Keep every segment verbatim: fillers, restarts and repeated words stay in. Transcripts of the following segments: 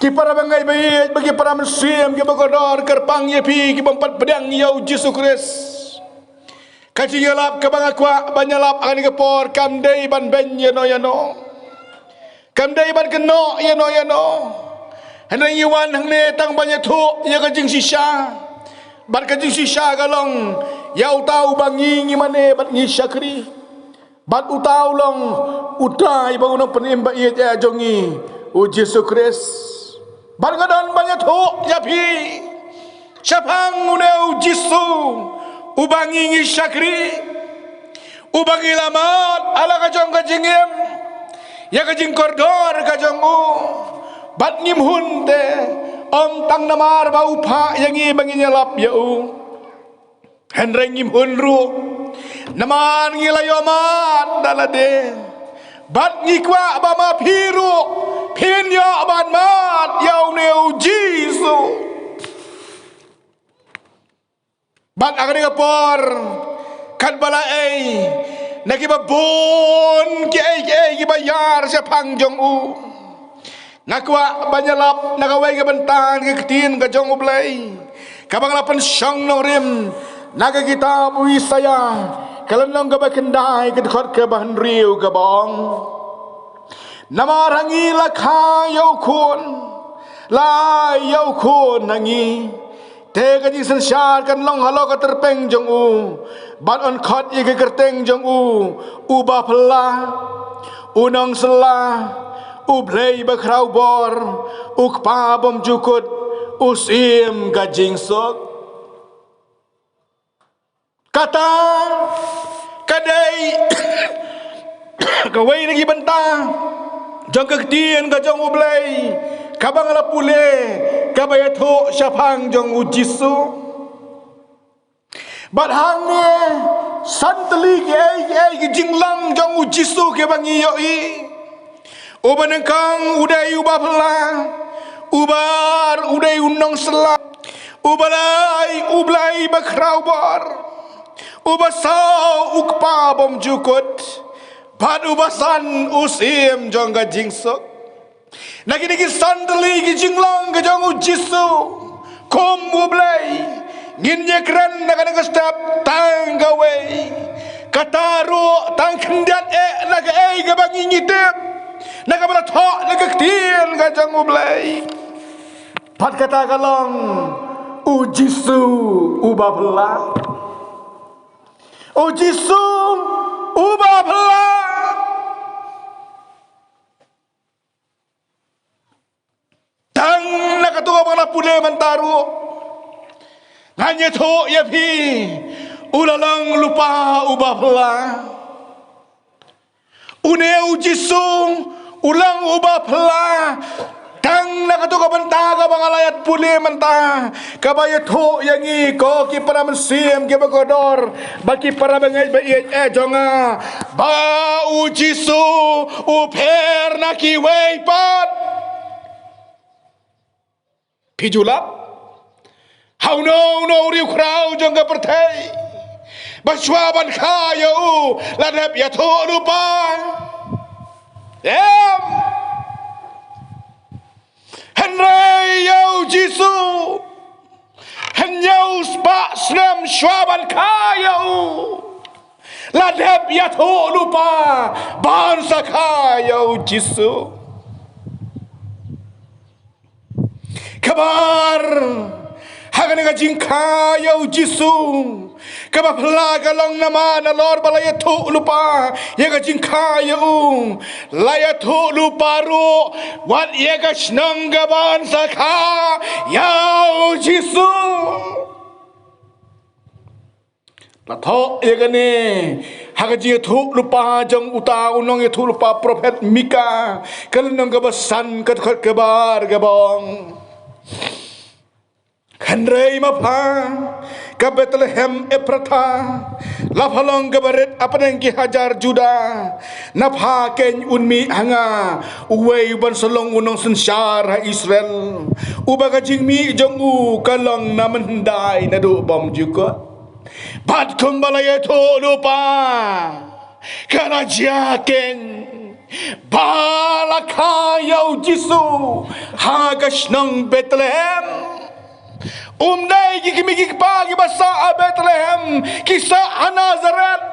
Ki para bangeit baieit bad ki para mynsiem kiba kordor, kyrpang ïa phi ki bym pat pdiang ïa u Jisu Khrist. Ka jingïalap kaba nga kwah ban ïalap ha kane ka por kam dei ban beiñ ïano ïano. Kam dei ban kynnoh ïano ïano. Hynrei ngi wan hangne tang ban ïathuh ïa ka jingshisha. Bad ka jingshisha ka long ïa uta uba ngi ngi mane bad ngi shakri. Bad uta u long uta uba u nongpynim baieit eh jong ngi, u Jisu Khrist. Bad nga don ban ïathuh ïa phi shaphang une u Jisu uba ngi ngi shakri, uba ngi la mad ha la ka jong ka jingim ïa ka jingkordor ka jong u. Bad ngim hun te ym tang namar ba u phah ïa ngi ba ngin ïalap ïa u. Hynrei ngim hun ruh namar ngi la ïoh mad da lade. Bad ngi kwah ba ma phi ruh phin ïoh ban mad ïa une u Jisu. Bad ha kane ka por, katba la ei na kiba bun kiei kiei kiba ïar shaphang jong u, nga kwah ban ïalap na kawei ka bynta na ka ktien ka jong U Blei kaba nga la pynshong nongrim na ka kitab u Isaïah, ka lynnong kaba khyndai, ka dkhot kaba hynriew, kaba ong: Namar ha ngi la kha ïa u khun, la ai ïa u khun ha ngi. Te ka jingsynshar kan long halor ka tyrpeng jong u, bad yn khot ïa ka kyrteng jong u, Uba Phylla, U Nongsylla, U Blei Bakhraw Bor, U Kpa Bymjukut, U Syiem ka Jingsuk. Kata ka dei kawei na ki bynta jong ka ktien ka jong U Blei kaba nga la pule, kaba ïathuh shaphang jong u Jisu. Bad hangne san tylli kiei kiei ki jinglong jong u Jisu kiba ngi ïohi. Uba nyngkong u dei Uba Phylla, uba ar u dei U Nongsylla, uba lai U Blei Bakhraw Bor, uba saw U Kpa Bymjukut, bad uba san U Syiem jong ka Jingsuk. Na kine ki san tylli ki jinglong ka jong u Jisu kum U Blei, ngin ïakren na kane ka step tang kawei. Kata ruh tang khyndiat eh na kaei kaba ngi ngi tip, na kaba la thoh na ka ktien ka jong U Blei. Bad kata ka long u Jisu Uba Phylla. U Jisu Uba Phylla. Tang na kato kaba nga la pule mynta ruh, ngan ïathuh ïa phi, u la long lypa Uba Phylla. Une u Jisu u long Uba Phylla. Tang na kato ka bynta kaba nga la ïa pule mynta, kaba ïathuh ïa ngi ko ki para mynsiem kiba kordor bad ki para bangeit baieit eh jong nga, ba u Jisu u pher na kiwei pat. Phi ju lap ha uno uno u riewkhraw jong ka pyrthei ba shuwa ban kha ïa u la dep ïathuh lypa? Em. Hynrei ïa u Jisu, hynñiew spah snem shuwa ban kha ïa u, la dep ïathuh lypa ban sa kha ïa u Jisu. Kaba ar, ha kane ka jingkha ïa u Jisu, kaba phylla ka long namar nalor ba la ïathuh lypa ïa ka jingkha ïa u, la ïathuh lypa ruh wat ïa ka shnong kaban sa kha ïa u Jisu. La thoh ïa kane ha ka jingïathuh lypa jong uta u nongïathuh lypa prophet Mika, ka lynnong kaba san, ka dkhot kaba ar, kaba ong: Hynrei ma pha, ka Bethlehem Ephrathah, la pha long kaba rit hapdeng ki hajar Judah, na pha keiñ un mih ha nga uwei uban sa long u nongsynshar ha Israel, uba ka jingmih jong u ka long na mynhyndai naduh bymjukut. Bad kumba la ïathuh lypa, ka la jia keiñ. ba la kha ïa u Jisu ha ka shnong Bethlehem. Um dei ki kmie ki kpa kiba sah ha Bethlehem, ki sah ha Nazareth.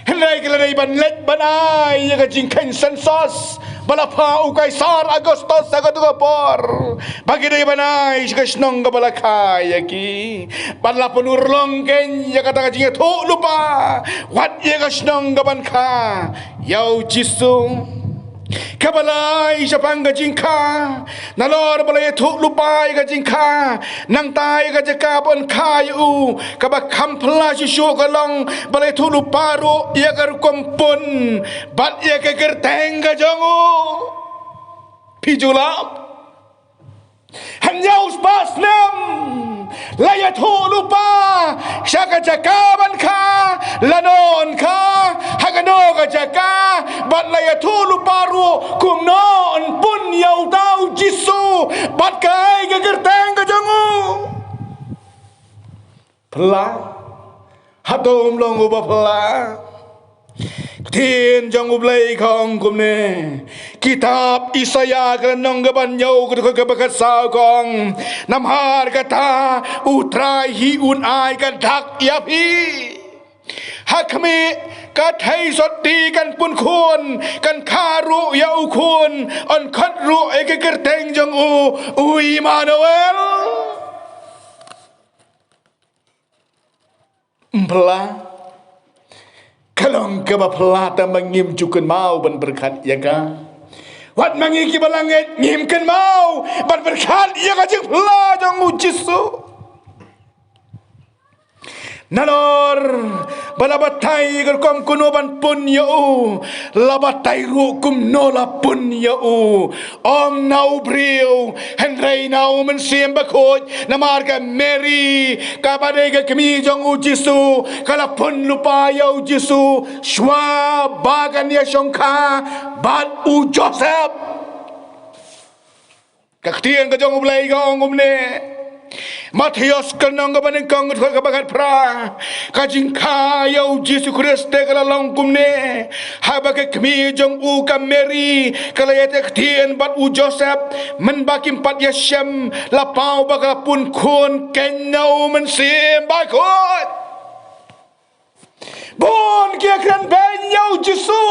Hynrei ki la dei ban leit ban ai ïa ka jingkheiñ sensus ba la phah u Kaisar Augustus ha kato ka por, ba ki dei ban ai sha ka shnong kaba la kha ïa ki. Bad la pynurlong keiñ ïa kata ka jingïathuhlypa, wat ïa ka shnong kaban kha ïa u Jisu. Kaba la ai shaphang ka jingkha, nalor ba la ïathuhlypa ïa ka jingkha, nangta ïa ka jaka ban kha ïa u kaba kham phylla shuh shuh ka long ba la ïathuhlypa ruh ïa ka rukom pun bad ïa ka kyrteng ka jong u. Phi ju lap? Hynñiew spah snem la ïathuhlypa sha ka jaka ban kha, la noh kha ha kano ka jaka, bad la ïathuhlypa ruh kumno yn pun ïa uta u Jisu bad kaei ka kyrteng ka jong u. Phylla. Hato um long uba phylla? Ktien jong U Blei ka ong kumne. Kitab Isaïah ka lynnong kaba hynñiew, ka dkhot kaba khatsaw ka ong: Namar kata U Trai hi un ai ka dak ïa phi. Ha khmih, ka theisotti kan pun khun, kan kha ruh ïa u khun, yn khot ruh ïa ka kyrteng jong u, u Immanuel. Phylla. Ka long kaba phylla tang ba ngim ju kynmaw ban pyrkhat ïa ka. Wat ma ngi kiba la ngeit ngim kynmaw ban pyrkhat ïa ka jingphylla jong u Jisu. Nalor ba la batai ka rukom kumno ban pun ïa u, la batai ruh kumno la pun ïa u. Ym na u briew, hynrei na U Mynsiem Bakhuid. Namar ka Mary, kaba dei ka kmie jong u Jisu, ka la pynlypa ïa u Jisu shwa ba kan ïashongkha bad u Joseph. Ka ktien ka jong U Blei ka ong kumne. Mathaios ka lynnong kaba nyngkong, ka dkhot kaba khatphra. Ka jingkha ïa u Jisu Khrist te ka la long kumne: Haba ka kmie jong u ka Mary ka la ïateh ktien bad u Joseph, mynba kim pat ïashem, la paw ba ka la pun khun keiñ na U Mynsiem Bakhuid. Bun ki ïakren beiñ ïa u Jisu.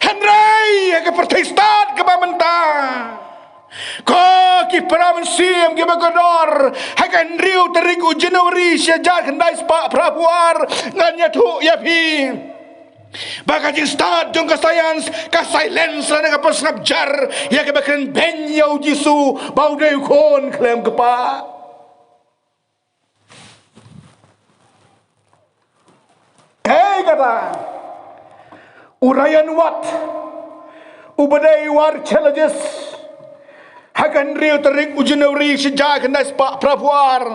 Hynrei ha ka pyrthei stad kaba mynta, ko ki para mynsiem kiba kordor, ha ka hynriew tarik u January shi hajar khyndai spah phra phew ar, ngan ïathuh ïa phi ba ka jingstad jong ka science ka silence lane ka pynsngap jar ïa kiba kren beiñ ïa u Jisu ba u dei u khun khlem kpa. Hei kata, u Ryan Watt, uba dei u archaeologist, ha ka hynriew tarik u January shi hajar khyndai spah phra phew ar,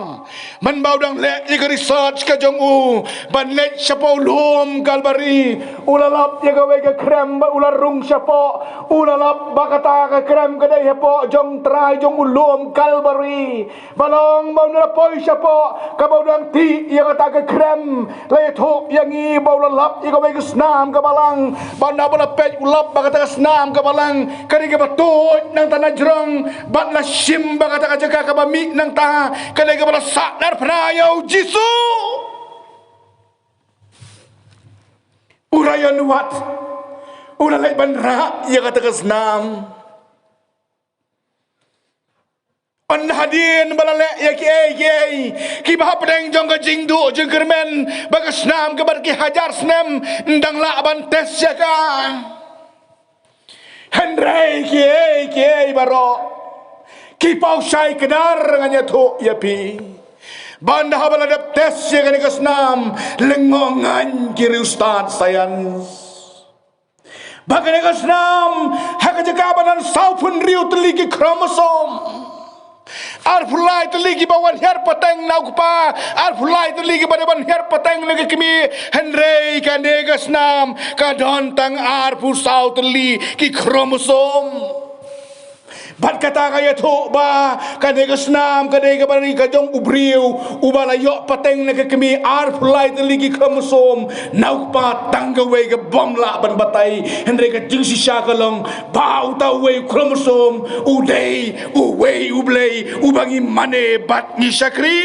mynba u dang leh ïa ka research ka jong u ban leit shapoh u lum Kalbari, u la lap ïa kawei ka krem bad u la rung shapoh, u la lap ba kata ka krem ka dei hapoh jong trai jong u lum Kalbari. Ba long ba u la poi shapoh, kaba u dang tih ïa kata ka krem, la ïathuh ïa ngi ba u la lap ïa kawei ka snam ka balang. Bad naba la peit u lap ba kata ka snam ka balang ka dei kaba tuid nangta na jrong, bad la shim ba kata ka jaka kaba mih nangta ka dei kaba la sah larphna ïa u Jisu. U Ryan Watt u la leit ban rah ïa kata ka snam. Hadien ba la leh ïa kiei kiei kiba hapdeng jong ka jingduh jingkyrmen, ba ka snam kaba ki hajar snem ym dang lah ban test ïa ka. Hynrei kiei kiei baroh ki paw shai kdar, ngan ïathuh ïa phi. Bad haba la dep test ïa kane ka snam, lyngngoh ngan ki riewstad science. Ba kane ka snam, ha ka jaka ba don sawphew hynriew tylli ki chromosome, arphew lai tylli kiba wan hiar pateng na u kpa, arphew lai tylli kiba dei ban hiar pateng na ka kmie, hynrei kane ka snam ka don tang arphew saw tylli ki chromosome. Bad kata ka ïathuh ba kane ka snam ka dei kaba ri ka jong u briew uba la ïoh pateng na ka kmie arphew lai tylli ki chromosome, na u kpa tang kawei ka bym lah ban batai. Hynrei ka jingshisha ka long ba uta uwei u chromosome u dei uwei u Blei uba ngi mane bad ngi shakri.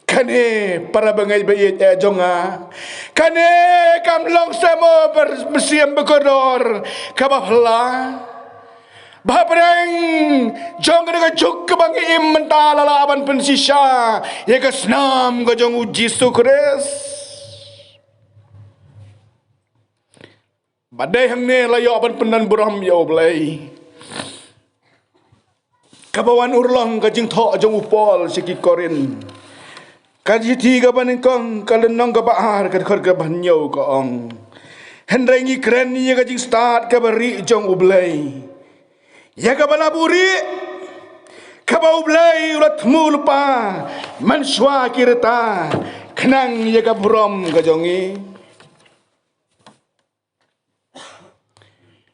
Kane para bangeit ba ïeit eh jong nga, kane kam long semo ber-, mynsiem bakordor kaba phylla. Ba ha pdeng jong kane ka juk kaba ngi im mynta la lah ban pynshisha ïa ka snam ka jong U Jisu Khrist. Ba dei hangne la ïoh ban pyndon burom ïa U Blei. Kaba wan urlong ka jingthoh jong u Paul sha ki Korinth, ka shithi kaba nyngkong, ka lynnong kaba ar, ka dkhot kaba hynñiew, ka ong: Hynrei ngi kren ïa ka jingstad kaba rieh jong U Blei, ïa kaba la buhrieh, kaba U Blei u la thmu lypa mynshuwa ki rta, khnang ïa ka burom ka jong ngi.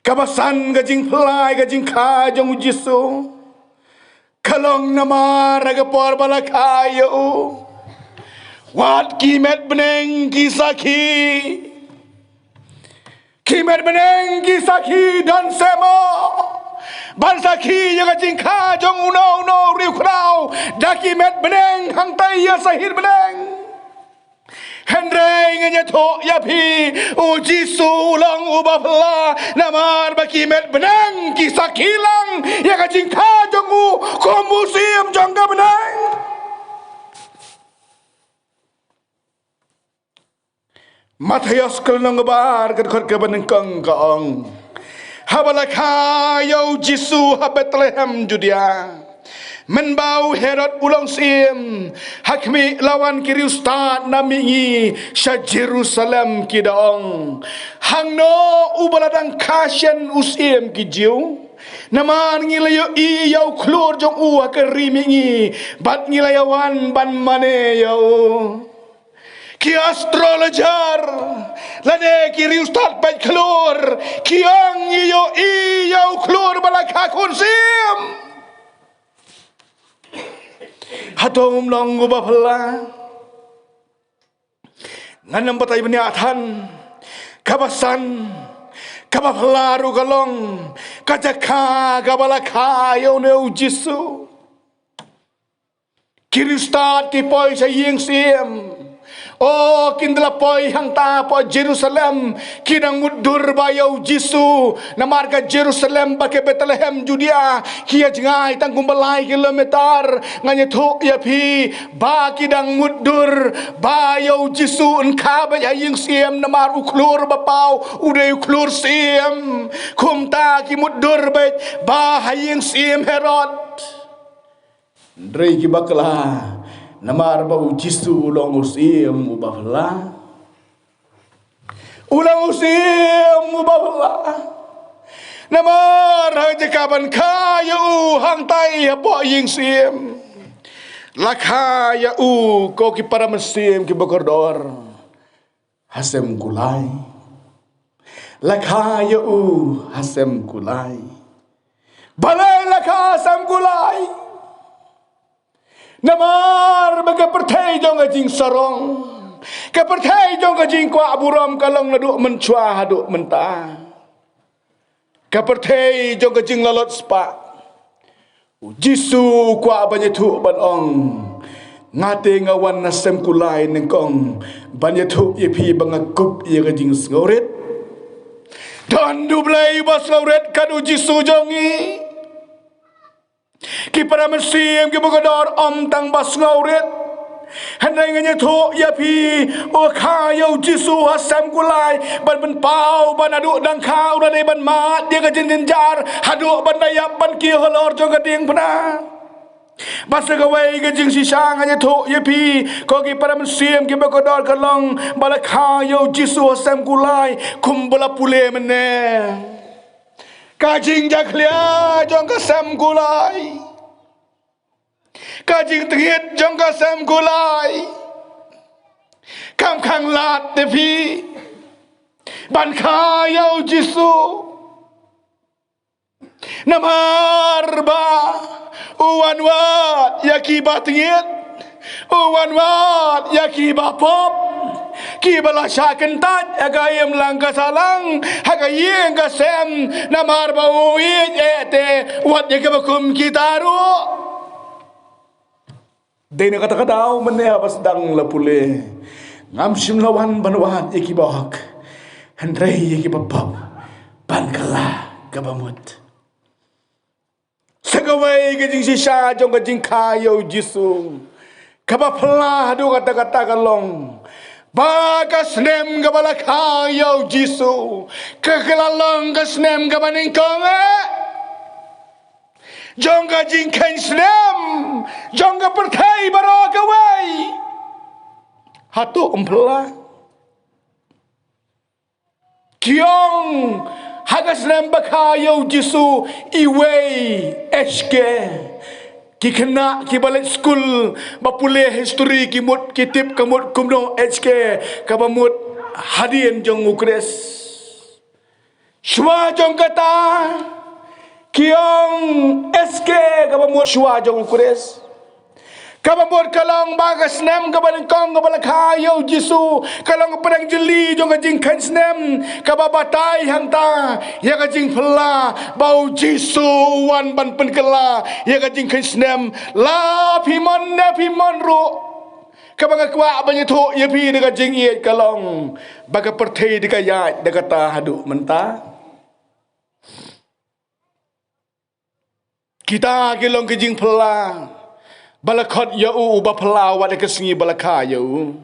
Kaba san ka jingpyllait ka jingkha jong U Jisu ka long namar ha ka por ba la kha ïa u, wat ki met bneng ki sakhi. Ki met bneng ki sakhi don semo ban sakhi ïa ka jingkha jong uno uno u riewkhraw da ki met bneng hangtai ïa sahit bneng. Hynrei ngan ïathuh ïa phi, U Jisu u long uba phylla, namar ba ki met bneng ki sakhi lang ïa ka jingkha jong u kum u Syiem jong ka bneng. Mathaios ka lynnong kaba ar, ka dkhot kaba nyngkong, ka ong: Haba la kha ïa U Jisu ha Bethlehem Judia, mynba u Herod u long syiem, ha khmih la wan ki riewstad na mihngi sha Jerusalem, ki da ong: Hangno uba la dang kha shen u Syiem ki Jiw? Namar ngi la ïohi ïa u khlur jong u ha ka ri mihngi, bad ngi la ïawan ban mane ïa u. Ki astrologer lane ki riewstad peit khlur ki ong ngi ïohi ïa u khlur ba la kha khun syiem. Hato um long uba phylla? Ngan ym batai bniah than. Kaba san, kaba phylla ruh ka long ka jaka kaba la kha ïa une U Jisu. Ki riewstad ki poi sha ïing syiem. O, kin da la poi hangta hapoh Jerusalem, ki dang mutdur bha ïa U Jisu. Namar ka Jerusalem bad ka Bethlehem Judia ki ïa jngai tang kumba lai kilometer. Ngan ïathuh ïa phi ba ki dang mutdur bha ïa U Jisu, yn kha beit ha ïing syiem namar u khlur ba paw u dei u khlur syiem. Kumta ki mutdur beit bha ha ïing syiem Herod. Hynrei ki bakla namar ba U Jisu u long u Syiem uba phylla. U long u Syiem uba phylla. Namar ha jaka ban kha ïa u hangtai hapoh ïing syiem, la kha ïa u, ko ki para mynsiem kiba kordor, ha sem kulai. La kha ïa u ha sem kulai. Balei la kha ha sem kulai? Namar ba ka pyrthei jong ka jingsarong, ka pyrthei jong ka jingkwah burom ka long naduh mynshuwa haduh mynta. Ka pyrthei jong ka jinglalot spah. U Jisu u kwah ban ïathuh ban ong, nga te nga wan na sem kulai nyngkong ban ïathuh ïa phi ba nga kup ïa ka jingsngewrit. Don U Blei uba sngewrit kat U Jisu jong ngi. Ki para mynsiem kiba kordor, ym tang ba sngewrit. Hynrei ngan ïathuh ïa phi, u kha ïa U Jisu ha sem kulai ban pynpaw ba naduh dang kha u la dei ban mad ïa ka jingjynjar haduh ban da ïap ban kiew halor jong ka diengphna. Bad sa kawei ka jingshisha ngan ïathuh ïa phi, ko ki para mynsiem kiba kordor, ka long ba la kha ïa U Jisu ha sem kulai kumba la pule mynne. Ka jingjakhlia jong ka sem kulai, ka jingtngit jong ka sem kulai kam khang lad te phi ban kha ïa U Jisu. Namar ba u wan wad ïa ki ba tngit, u wan wad ïa ki ba pop, ki ba la shah kyntait ha ka imlang ka sahlang, ha ka ïing ka sem, namar ba u ïeit eh te wat ïa ki ba kum kita ruh. Dei na kata ka daw mynne ba sdang la pule, ngam shym la wan ban wad ïa ki ba hok, hynrei ïa ki ba pop ban kylla ka ba mut. Sa kawei ka jingshisha jong ka jingkha ïa u Jisu, ka ba phylla haduh katta katta ka long ba ka snem ka ba la kha ïa u Jisu ka, ka la long ka snem ka ba nyngkong eh jong ka jingkheiñ snem jong ka pyrthei baroh kawei. Hato ym phylla? Ki ong ha ka snem ba kha ïa u Jisu iwei H K. Ki khynnah ki ba leit skul ba pule history ki mut ki tip ka mut kumno H K, ka ba mut hadien jong u Khrist. Shuwa jong kata ki ong S K, ka ba mut shuwa jong u Khrist. Ka ba mut ka long ba ka snem ka ba nyngkong ka ba la kha ïa u Jisu ka long ka pdeng jylliew jong ka jingkheiñ snem, ka ba batai hangta ïa ka jingphylla ba u Jisu u wan ban pynkylla ïa ka jingkheiñ snem. La phi mon ne phi mon ruh, ka ba nga kwah ban ïathuh ïa phi da ka jingïeit ka long ba ka pyrthei da ka ïaid da kata haduh mynta. Kita ki long ki jingphylla ba la khot ïa u, u ba phylla wat ïa ka sngi ba la kha ïa u.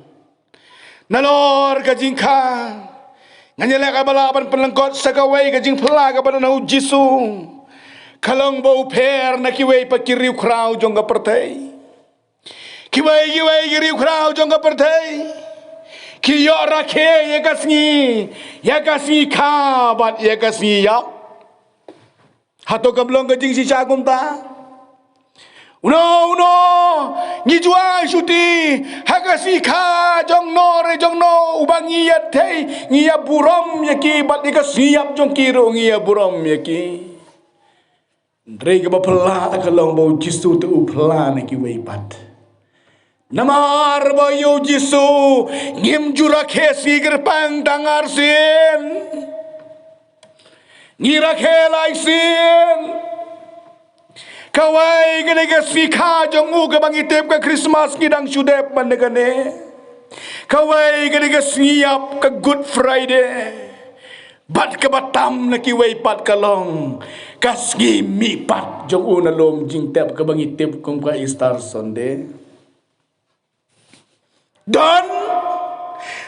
Nalor ka jingkha, ngan ïaleh ka ba lah ban pynlyngkot sa kawei ka jingphylla ka ba don ha u Jisu. Ka long ba u pher na kiwei pat ki riewkhraw jong ka pyrthei. Kiwei kiwei ki riewkhraw jong ka pyrthei ki ïoh rakhe ïa ka sngi, ïa ka sngi kha bad ïa ka sngi ïap. Hato kam long ka jingshisha kumta? Uno uno ngi ju ai shuti ha ka sngi kha jong no re jong no, u ba ngi ïa thei, ngi ïa burom ïa ki, bad ïa ka sngi ïap jong ki ruh ngi ïa burom ïa ki. Hynrei ka ba phylla ka long ba u Jisu te u phylla na kiwei pat. Namar ba ïa u Jisu ngim ju rakhe sngi kyrpang tang arsien, ngi rakhe lai sien. Kawei ka dei ka sngi kha jong u ka ba ngi tip ka Christmas, ngi dang shu dep ban da kane. Kawei ka dei ka sngi ïap ka Good Friday. Bad ka ba tam na kiwei pat ka long ka sngi mihpat jong u na lum jingtep ka ba ngi tip kum ka Easter Sunday. Don,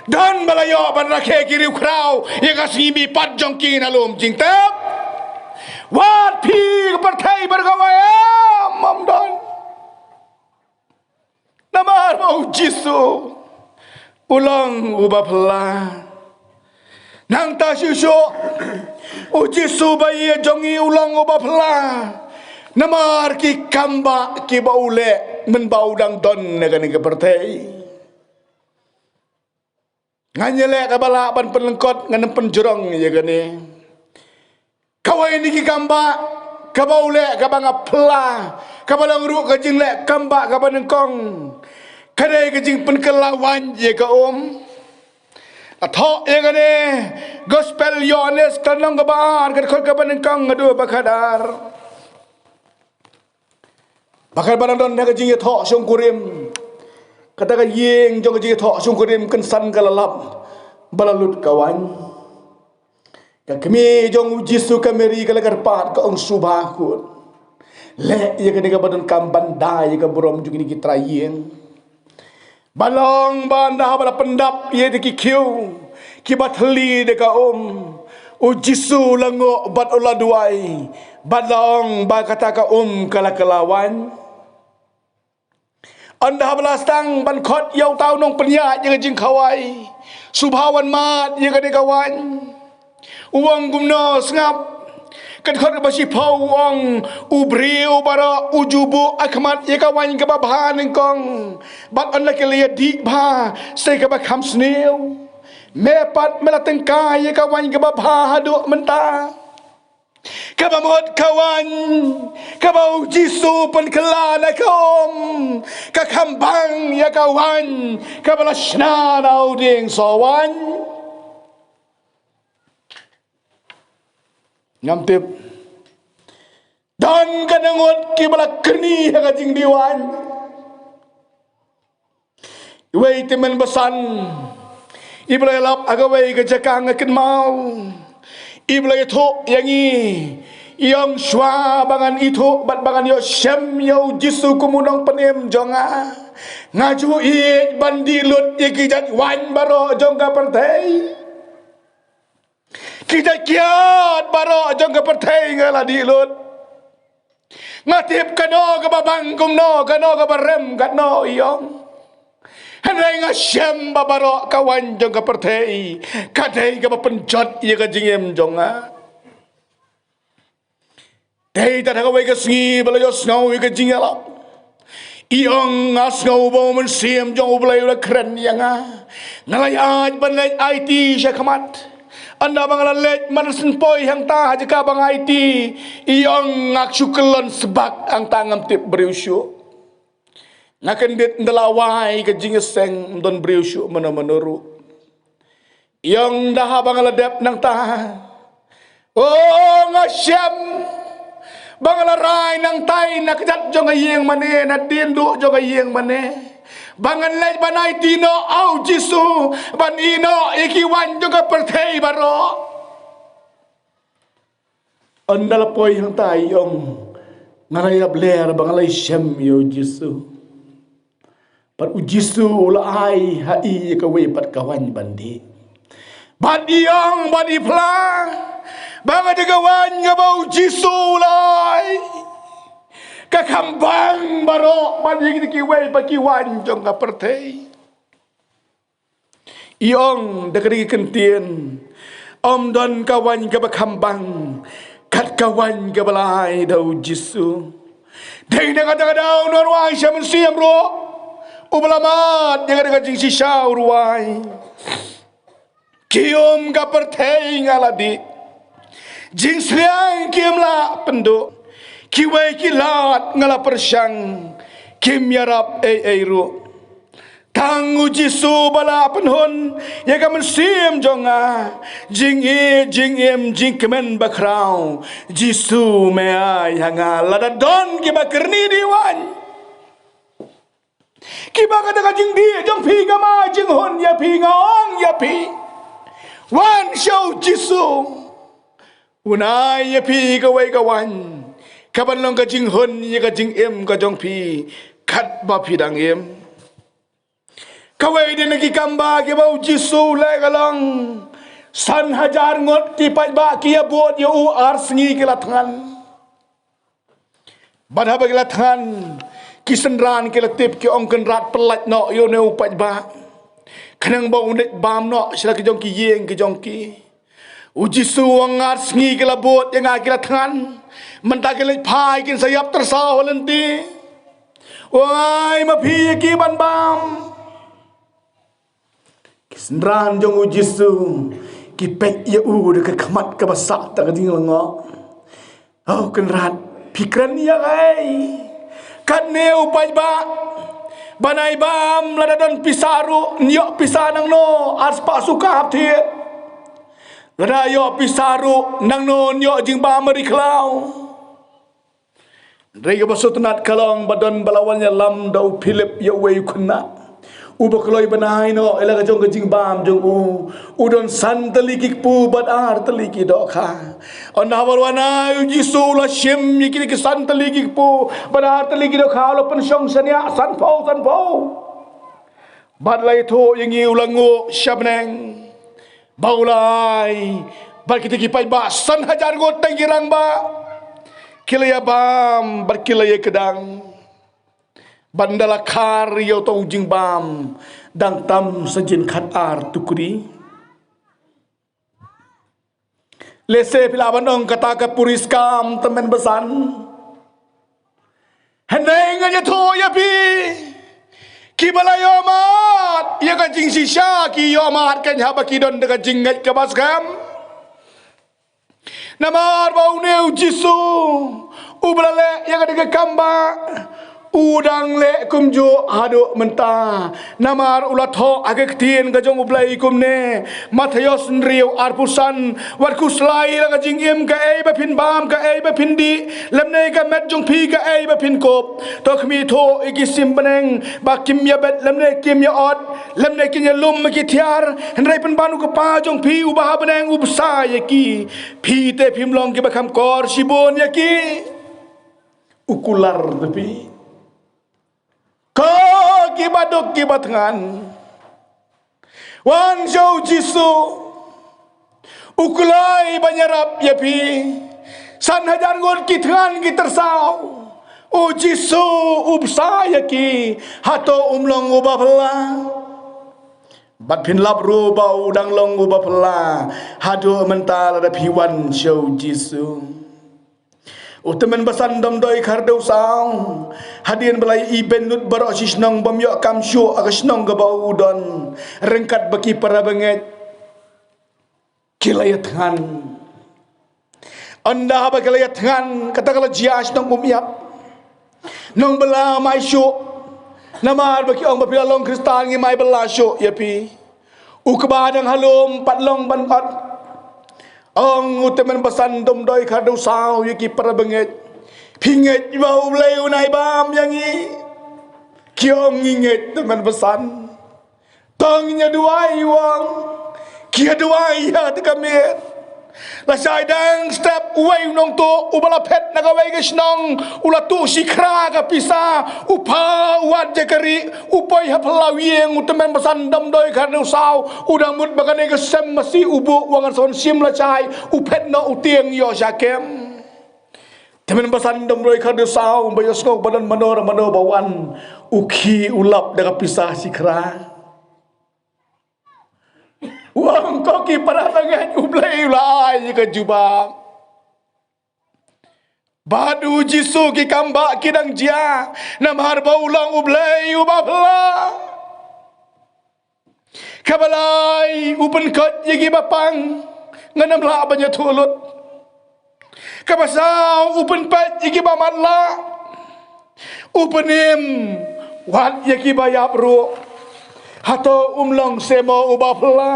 don ba la ïoh ban rakhe ki riewkhraw ïa ka sngi mihpat jong ki na lum jingtep. Wat phi ka pyrthei ba kawei, em, ym don. Namar ba u Jisu u long u ba phylla. Nangta shuh shuh u Jisu ba ïeit jong ngi u long u ba phylla. Namar ki kam ba ki ba u leh mynba u dang don na kane ka pyrthei. Ngan ïaleh ka ba lah ban pynlyngkot, ngan ym pynjrong ïa kane. Kawei na ki kam ba ka ba u leh ka ba nga phylla, ka ba long ruh ka jingleh kam ba ka ba nyngkong, ka dei ka jingpynkylla waiñ ïa ka um. Ïathuh ïa kane Gospel Ïoannis, ka lynnong ka ba ar, ka dkhot ka ba nyngkong haduh ba khadar. Ba ka ba la don ha ka jingïathuh shongkurim, kata ka ïing jong ka jingïathuh shongkurim kynsan ka la lap ba la lut ka waiñ. Ka kmie jong u Jisu ka Mary ka la kyrpad ka ong, sngewbha khun, leh ïa kane ka ba donkam ban da ïa ka burom jong kine ki trai ïing. Ba long ba ynda ba la pyndap ïa ki khiew ki ba thylli da ka um, u Jisu la ngoh bad u la duwai, bad la ong ba kata ka um ka la kylla waiñ. Ynda ba la sdang ban khot ïa uta u nongpynïaid ïa ka jingkhawai, sngewbha wan mad ïa kane ka waiñ. U ong kumno, sngap. Ka dkhot ka ba shiphew u ong, u briew baroh u ju buh ha khmat ïa ka waiñ ka ba bha nyngkong, bad ynda ki la ïa dih bha, sa ka ba kham sniew. Me pat me la tyngkai ïa ka waiñ ka ba bha haduh mynta. Kaba mut ka waiñ kaba u Jisu u pynkylla na ka um, ka kham bang ïa ka waiñ kaba la shna na u dieng soh waiñ. Ngam tip. Don katne ngut kiba la kyrni ha ka jingdih waiñ. Iwei i tymmen basan iba la ïalap ha kawei ka jaka, nga kynmaw, iba la ïathuh ïa ngi, i ong, shuwa ba ngan ithuh bad ba ngan ïoh shem ïa u Jisu kum u nongpynim jong nga, nga ju ïeit ban dih lut ïa ki jait waiñ baroh jong ka pyrthei. Ki jait kiad baroh jong ka pyrthei nga la dih lut. Nga tip kano kaba bang kumno, kano kaba rem katno, i ong. Hynrei nga shem ba baroh ka waiñ jong ka pyrthei ka dei kaba pynjot ïa ka jingim jong nga. Dei tad ha kawei ka sngi ba la ïohsngew ïa ka jingïalap. I ong, nga sngew ba u Mynsiem jong U Blei u la kren ïa nga. Nga la ïaid ban leit aiti sha khmat. Ynda ba nga la leit man syn poi hangta ha jaka ba nga aiti, i ong, nga shu kyllon sbak hangta, ngam tip briew shuh. Nga kyndit ynda la wai ka jingïaseng, ym don briew shuh mano mano ruh. I ong, ynda haba nga la dep nangta, o, nga shem ba nga la rai nangtai na kjat jong ka ïing mane, na dien duh jong ka ïing mane, ba ngan leit ban aiti noh ha u Jisu, ban ïeh noh ïa ki waiñ jong ka pyrthei baroh. Ynda la poi hangta, i ong, nga la ïap ler ba nga la ïashem ïa u Jisu. Bad u Jisu u la ai ha i ïa kawei pat ka waiñ ban dih. Bad i ong bad i phla ba nga dei ka waiñ kaba u Jisu u la ai, ka kham bang baroh ban ïa kiwei pat ki waiñ jong ka pyrthei. I ong da ka dei ka ktien, ym don ka waiñ kaba kham bang kat ka waiñ kaba la ai da u Jisu. Dei na kata ka daw u nongrwai sha mynsiem ruh uba la mad ïa ka dei ka jingshisha u rwai. Ki um ka pyrthei nga la dih, jingsliang kim lah pynduh, kiwei ki lad nga la pyrshang, kim ïarap ei ei ruh. Tang u Jisu ba la pynhun ïa ka mynsiem jong nga, jingïeit jingim jingkmen bakhraw, Jisu me ai ha nga. Lada don kiba kyrni dih waiñ, kiba kata ka jingdih jong phi kam ai jinghun ïa phi, nga ong ïa phi, wan sha u Jisu. Un ai ïa phi kawei ka waiñ kaban long ka jinghun ïa ka jingim ka jong phi katba phi dang im. Kawei de na ki kam ba kiba u Jisu u leh ka long, san hajar ngut ki paidbah ki ïabud ïa u, ar sngi ki la thngan. Bad haba ki la thngan, ki synran ki la tip, ki ong, kynrad, pyllait noh ïa une u paidbah, khnang ba un leit bam noh sha la ki jong ki ïing ki jong ki. U Jisu u ong, ar sngi ki la bud ïa nga, ki la thngan, mynta ki leit phai, kin sa ïap tyrsaw ha lynti. U ong, ai ma phi ïa ki ban bam. Ki synran jong u Jisu ki peit ïa u da ka khmat kaba sah da ka jinglyngngoh. O kynrad, phi kren ïa kaei? Katne u paidbah, ban ai bam, lada don pisa ruh, yn ïoh pisa nangno, ar spah suka hapdeng. Lada ïoh pisa ruh, nangno yn ïoh jingbam ri khlaw. Hynrei kaba sngewtynnat ka long ba don ba la wan ïalam da u Philip ïa uwei u khynnah uba kloi ban ai noh ïa la ka jong ka jingbam jong u. U don san tylli ki kpu bad ar tylli ki dohkha. Ynda haba la wan ai, u Jisu u la shim ïa kine ki san tylli ki kpu bad ar tylli ki dohkha, u la pynshong shaniah sanphew sanphew. Bad la ïathuh ïa ngi u la nguh sha bneng ba u la ai bad kita ki paidbah san hajar ngut tang ki rangbah ki la ïabam bad ki la ïakdang. Bad ynda la khar ïa uta u jingbam dang tam sa jin khatar tukri. Lehse phi lah ban ong kata ka puriskam tymmen basan. Hynrei ngan ïathuh ïa phi, kiba la ïohmad ïa ka jingshisha ki ïohmad kan haba ki don da ka jingngeit kaba skhem. Namar ba une u Jisu uba la leh ïa kane ka kam ba u dang leh kumjuh haduh mynta. Namar u la thoh ha ka ktien ka jong U Blei kumne, Mathaios hynriew arphew san, wat khuslai la ka jingim, kaei ba phin bam, kaei ba phin dih, lymne ka met jong phi, kaei ba phin kup. To khmih thuh ïa ki sim bneng ba kim ïa bet lymne kim ïa ot, lymne kin ïa lum ïa ki thiar, hynrei pynban u Kpa jong phi uba ha bneng u bsa ïa ki. Phi te phim long kiba kham kor shibun ïa ki. U kular da phi. Ko kiba duk kiba thngan, wan sha u Jisu. U kloi ban ïarap ïa phi. San hajar ngut ki thngan ki tyrsaw, u Jisu u bsa ïa ki. Hato um long uba phylla? Bad phin lap ruh ba u dang long uba phylla haduh mynta lada phi wan sha u Jisu. U tymmen basan Domdoi Khardew Saw, hadien ba la ïohi bynnud baroh shi shnong bym ïoh kam shuh ha ka shnong kaba u don, ryngkat bad ki para bangeit ki la ïathngan. Ynda ba ki la ïathngan, kata ka la jia shnong Umïap. Nongbylla mai shuh. Namar ba ki ong ba phi la long Khristan ngi mai bylla shuh ïa phi. U kba dang ha lum pat long ban ot. Ong u tymmen basan Domdoi Khardew Saw ïa ki para bangeit. Phi ngeit ba U Blei un ai bam ïa ngi? Ki ong ngi ngeit tymmen basan. To ngin ïa duwai, u ong. Ki ïa duwai ïa kata ka miet. Lashai dang step uwei u nongtuh uba la phet na kawei ka shnong, u la tuh shi khra ka pisa, u pha u wad ïa ka rieh, u poi ha phyllaw ïing, u tymmen basan Domdoi Khardew Saw u dang mut ba kane ka sem masi u buh, u ong ngan sa wan shim lashai, u phet noh u tieng ïoh sha kem. Tymmen basan Domdoi Khardew Saw ba ïohsngew ba don mano mano ba wan, u khie u lap da ka pisa shi khra. U ong, ko ki para bangeit, U Blei u la ai ka jubab. Bad u Jisu ki kam ba ki dang jia, namar ba u long U Blei uba phylla. Kaba lai, u pynkoit ïa kiba pang, ngan ym lah ban ïathuh lut. Kaba saw, u pynpait ïa kiba matlah, u pynim wat ïa kiba ïap ruh. Hato um long semo uba phylla?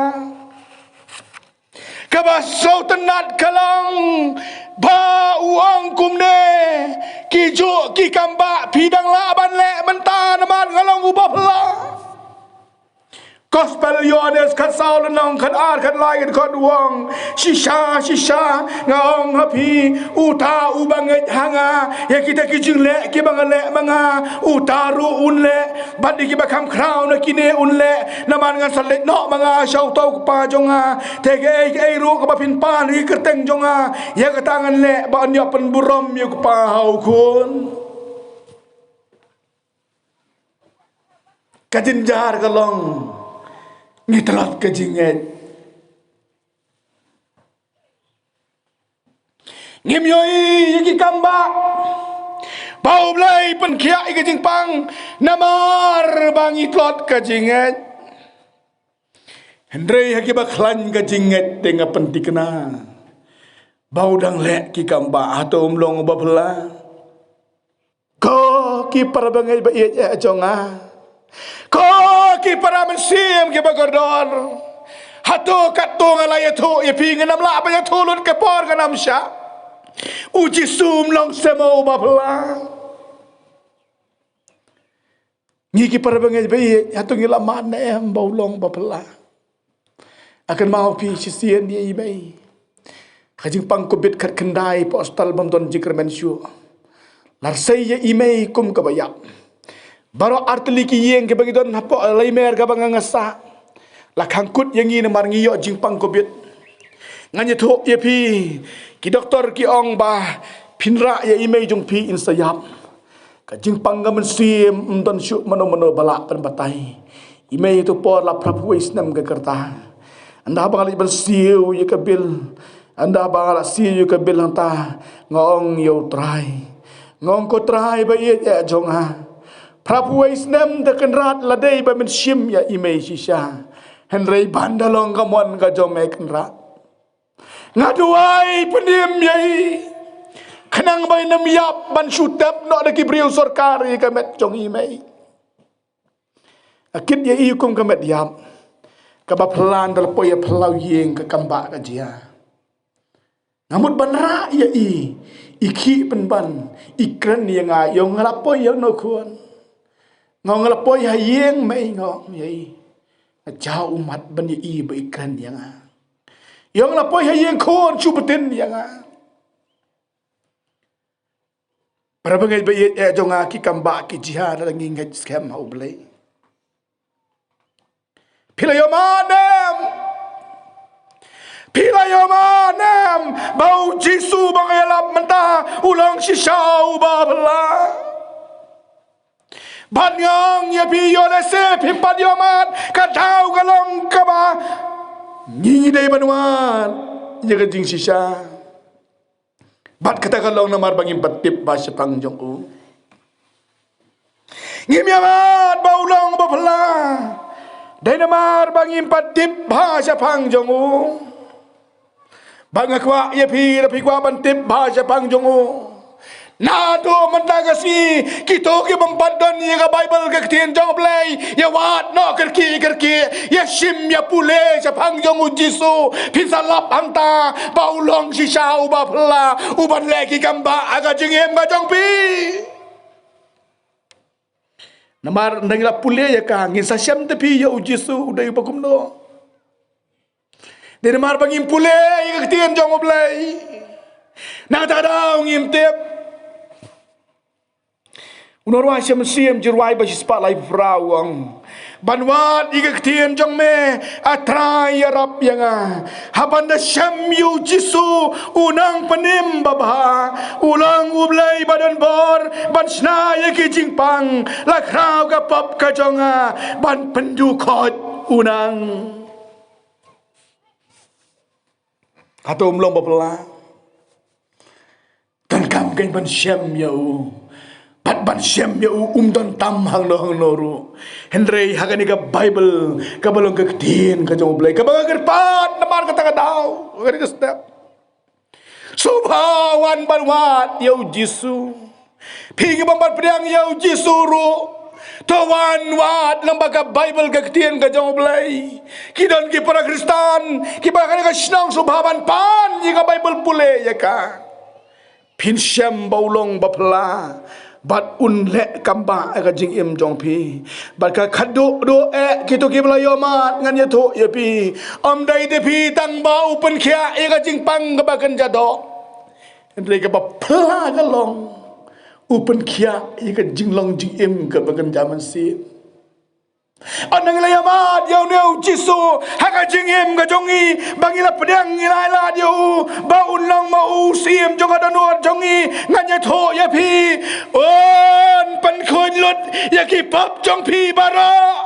Kaba sngewtynnat ka long ba u ong kumne, ki juh ki kam ba phi dang lah ban leh mynta namar nga long uba phylla. Gospel Ïoannis khatsaw lynnong khatar khatlai ka dkhot u ong, shisha shisha nga ong ha phi, uta uba ngeit ha nga, ïa kita ki jingleh kiba nga leh ma nga, uta ruh un leh, bad ïa kiba kham khraw na kine un leh. Namar ngan sa leit noh ma nga sha uta u Kpa jong nga. Te kaei kaei ruh kaba phin pan ha ki kyrteng jong nga, ïa kata ngan leh ba yn ïoh pynburom ïa u Kpa ha u Khun. Ka jynjar ka long, ngi tlot ka jingngeit. Ngim ïohi ïa ki kam ba, ba U Blei pynkhiah ïa ka jingpang, namar ba ngi tlot ka jingngeit. Hynrei ha kiba khlaiñ ka jingngeit te nga pynthikna ba u dang leh ki kam ba, hato um long uba phylla? Ko ki para bangeit ba ïeit eh jong nga, ko ki para mynsiem kiba kordor, hato katto nga la ïathuh ïa phi, ngan ym lah ban ïathuh lut ka por kan ym shah. U Jisu um long semo uba phylla. Ngi ki para bangeit ba ïeit, hato ngi la mad ne em ba u long uba phylla? Nga kynmaw phi shisien ïa i mei. Ka jingpang Covid khatkhyndai, postal bym don jingkyrmen shuh. La sei ïa i mei kum kaba ïap. Baroh artylli ki ïing kiba ngi don hapoh Laimer kaba nga nga sah, la khang kut ïa ngi namar ngi ïoh jingpang Covid. Ngan ïathuh ïa phi, ki doktor ki ong ba phin rah ïa i mei jong phi, yn sa ïap. Ka jingpang ka mynsiem, ym don shuh mano mano ba lah pynbatai. I mei ha tu por la phraphew wei snem ka rta. Ynda ba nga leit ban siew ïa ka bil, ynda ba nga la siew ïa ka bil hangta, nga ong ïa U Trai, nga ong, ko Trai ba ïeit eh jong nga, phraphew wei snem te Kynrad la dei ba men shim ïa i mei shisha. Hynrei ban da long ka mon ka jong me Kynrad. Nga duwai pynim ïa i, khnang ba in ym ïap ban shu tep noh da ki briew sorkar ïa ka met jong i, mei. Nga kit ïa i kum ka met ïap, kaba phylla, ynda la poi ha phyllaw ïing ka kambah ka jia. Nga mut ban rah ïa i, i khih pynban, i kren ïa nga, ïa nga la poi ïa no khun. Nga, nga la poi ha ïing, mei, nga ong ïa i. Nga jaw ummat ban ïa i ba i kren ïa nga. Ïa nga la poi ha ïing khun, shu btin ïa nga. Para bangeit ba ïeit, eh, jong nga, ki kambah ki jia lada ngi ngeit skhem ha U Blei. Phi la ïohmad em? Phi la ïohmad em ba U Jisu ba nga ïalap mynta u long shisha uba phylla? Bad nga ong ïa phi, ïoh lehse phim pat ïohmad, ka daw ka long kaba ngi, ngi dei ban wad ïa ka jingshisha. Bad kata ka long namar ba ngim pat tip bha shaphang jong u. Ngim ïohmad ba u long ba phylla. Dei namar ba ngim pat tip bha shaphang jong u. Bad nga kwah ïa phi, lada phi kwah ban tip bha shaphang jong u, naduh mynta ka sngi, kito ki bym pat don ïa ka Baibl, ka ktien jong U Blei, ïa wad noh kyrkieh kyrkieh, ïa shim ïa pule shaphang jong U Jisu. Phin sa lap hangta ba u long shisha uba phylla, uban leh ki kambah ha ka jingim ka jong phi. Namar ynda ngi la pule ïa ka, ngin sa shem te phi ïa U Jisu u dei uba kumno. Dei namar ba ngim pule ïa ka ktien jong U Blei, na kata ka daw ngim tip. U nongrwai Salm, Salm, jingrwai ba shispah laiphew phra u ong, ban wad ïa ka ktien jong me, A Trai, ïarap ïa nga. Haba nda shem ïa U Jisu, u nongpynim babha, u long U Blei ba don bor ban shna ïa ki jingpang, la khraw ka pop ka jong nga ban pynduh khoit u nang. Hato um long ba phylla? Donkam kein ban shem ïa u. Bad ban shem ïa u um don tam hangno hangno ruh. Hynrei ha kane ka Baibl, kaba long ka ktien ka jong U Blei, kaba nga kyrpad namar kata ka daw, ha kane ka step, sngewbha wan ban wad ïa U Jisu. Phi ki bym pat pdiang ïa U Jisu ruh, to wan wad lyngba ka Baibl, ka ktien ka jong U Blei. Ki don ki para Khristan kiba ha kane ka shnong sngewbha ban pan ïa ka Baibl, pule ïa ka. Phin shem ba u long ba phylla, bad un leh kambah ha ka jingim jong phi. Bad ka khatduh duh eh, kito kiba la ïohmad, ngan ïathuh ïa phi, ym dei te phi tang ba u pynkhiah ïa ka jingpang kaba kynja doh. Hynrei kaba phylla ka long, u pynkhiah ïa ka jinglong jingim kaba kynja mynsiem. Ynda ngi la ïohmad ïa une U Jisu ha ka jingim ka jong ngi, ba ngi la pdiang, ngi la ailad ïa u ba un long ma u Syiem jong ka dohnud jong ngi, ngan ïathuh ïa phi, un pynkhuid lut ïa ki pop jong phi baroh.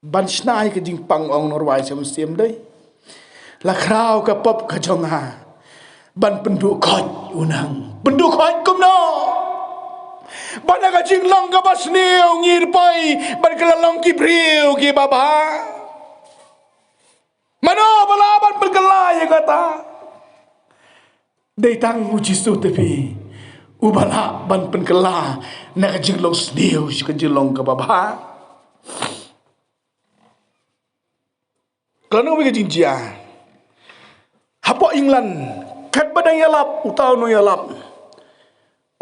Ban shna ïa ka jingpang, ong u nongrwai Salm, Salm, dei, la khraw ka pop ka jong nga ban pynduh khoit u nang. Pynduh khoit kumno? Ban ha ka jinglong kaba sniew ngi poi ban kylla long ki briew kiba bha. Mano ba lah ban pynkylla ïa kata? Dei tang U Jisu te phi, uba lah ban pynkylla na ka jinglong sniew sha ka jinglong kaba bha. Ka long kawei ka jingjia hapoh England, katba dang ïalap uta u nongïalap,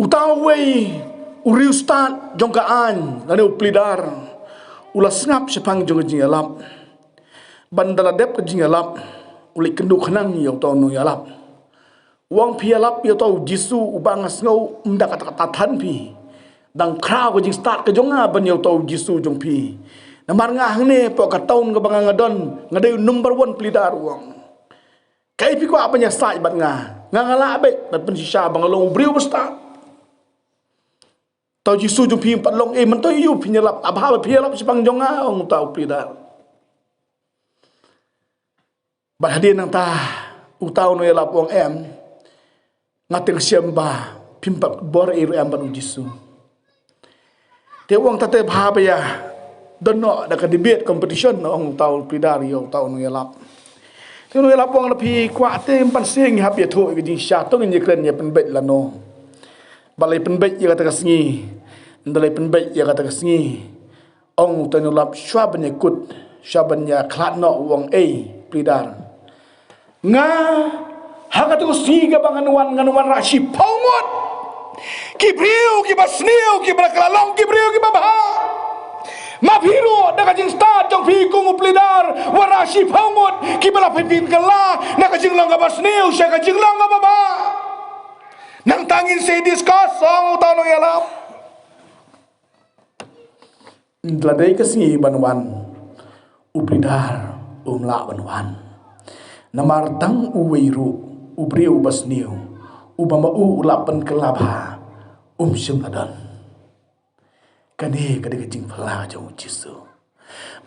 uta uwei u riewstad jong ka aiñ lane u pleader u la sngap shaphang jong ka jingïalap. Bad ynda la dep ka jingïalap, u leit kynduh khnang ïa uta u nongïalap. U ong, phi ïalap ïa uta U Jisu uba nga sngew ym da kata kata than phi. Dang khraw ka jingstad ka jong nga ban ïa uta U Jisu jong phi. Namar nga hangne hapoh ka town kaba nga, nga don, nga dei u number one pleader, u ong. Kaei phi kwah ban ïasaid bad nga? Nga, nga lah beit ban pynshisha ba nga long u briew ba stad. Uta U Jisu jong phi ym pat long ei, mynta ïa u phin ïalap, a bha ba phi ïalap shaphang jong nga, ong uta u pleader. Bad hadien nangta uta u nongïalap u ong, em, nga teng shem ba phim pat bor ei ruh em bad U Jisu. Te u ong, ta te bha ba ïa Don noh da ka debate competition, ong uta u pleader ïa uta u nongïalap. Te u nongïalap u ong, lada phi kwah te, ym pan sing, hap ïathuh ïa ka jingshisha, to ngin ïakren ïa pynbeit lano. Balei pynbeit ïa kata ka sngi? Balei pynbeit ïa kata ka sngi? Ong uta u nongïalap, shuwa ban ïakut, shuwa ban ïakhlad noh, u ong, ei pleader, nga, ha kata ka sngi kaba ngan wan, ngan wanrah shiphew ngut ki briew kiba sniew, kiba la kylla long ki briew kiba bha. Ma phi ruh da ka jingstad jong phi kum u pleader, wanrah shiphew ngut kiba la pynkylla na ka jinglong kaba sniew sha ka jinglong kaba bha. Nangta ngin sa discuss, ong uta u nongïalap. Hynrei ka sngi ban wan, u pleader um lah ban wan. Namar tang uwei ruh u briew uba sniew, uba ma u u la pynkylla bha, um shym la don. Kane ka dei ka jingphylla jong u Jisu.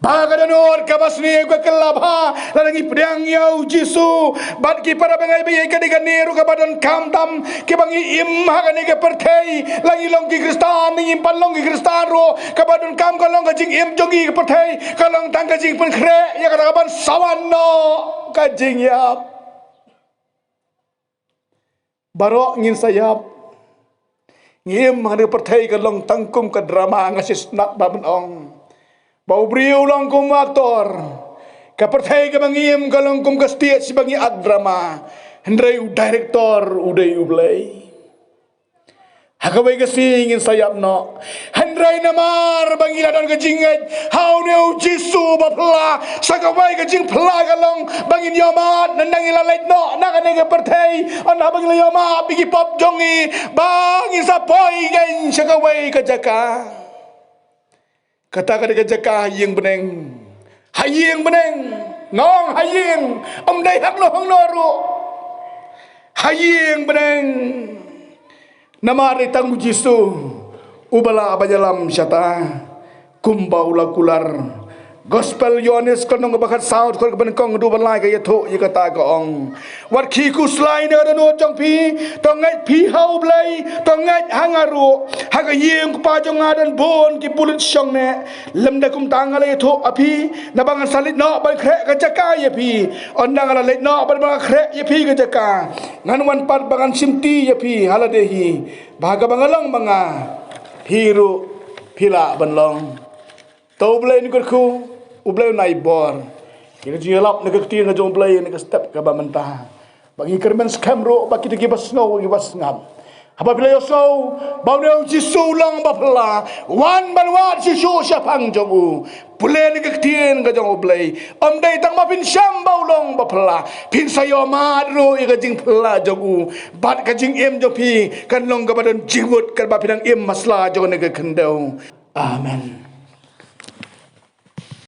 Ba ka dohnud kaba sniew, ka kylla bha, lada ngi pdiang ïa u Jisu bad ki para bangeit, ba ïa kane ka dei kane ruh kaba donkam tam, kiba ngi im ha kane ka pyrthei. La ngi long ki Khristan ne ngim pat long ki Khristan ruh, kaba donkam ka long ka jingim jong ngi ha ka pyrthei ka long tang ka jingpynkhreh ïa kata kaban sa wan noh, ka jingïap. Baroh ngin sa ïap. Ngi im ha kane ka pyrthei ka long tang kum ka drama, nga sngewsynei ban ong. Ba u briew u long kum u actor. Ka pyrthei kaba ngi im ka long kum ka stage ba ngi act drama. Hynrei u director u dei U Blei. Ha kawei ka sngi ngin sa ïap noh. Hynrei namar ba ngi la don ka jingngeit ha une u Jisu ba phylla, sa kawei ka jingphylla ka long ba ngin ïohmad, ynda ngi la leit noh na kane ka pyrthei, ynda ba ngin ïohmad bad ki pop jong ngi, ba ngin sa poi kein sha kawei ka jaka. Kata ka dei ka jaka ha ïing bneng. Ha ïing bneng. Nga ong ha ïing. Ym dei hangno hangno ruh. Ha ïing bneng. Namar dei tang u Jisu uba lah ban ïalam shata, kumba u la kular. Gospel Ïoannis ka lynnong kaba khatsaw, dkhot kaba nyngkong haduh ba lai ka ïathuh ïa kata, ka ong: Wat khie khuslai na ka dohnud jong phi, to ngeit phi ha U Blei, to ngeit ha nga ruh. Ha ka ïing u Kpa jong nga don bun ki pulit shongneh. Lymda kumta nga la ïathuh ha phi, naba ngan sa leit noh ban khreh ka jaka ïa phi. Ynda nga la leit noh ban, ban khreh ïa phi ka jaka, ngan wan pat ba ngan shimti ïa phi ha lade hi, ba ha kaba nga long ma nga, phi ruh phi lah ban long. To U Blei un kyrkhu, U Blei un ai bor ïa ka jingïalap na ka ktien ka jong U Blei na ka step kaba mynta. Ba ngi kyrmen skhem ruh ba kita kiba sngew, kiba sngap, haba phi la ïohsngew ba une u Jisu u long ba phylla, wan ban wad shuh shuh shaphang jong u. Pule na ka ktien ka jong U Blei. Ym dei tang ba phin shem ba u long ba phylla, phin sa ïohmad ruh ïa ka jingphylla jong u. Bad ka jingim jong phi kan long kaba don jingmut katba phi dang im ha sla jong kane ka khyndew. Amen.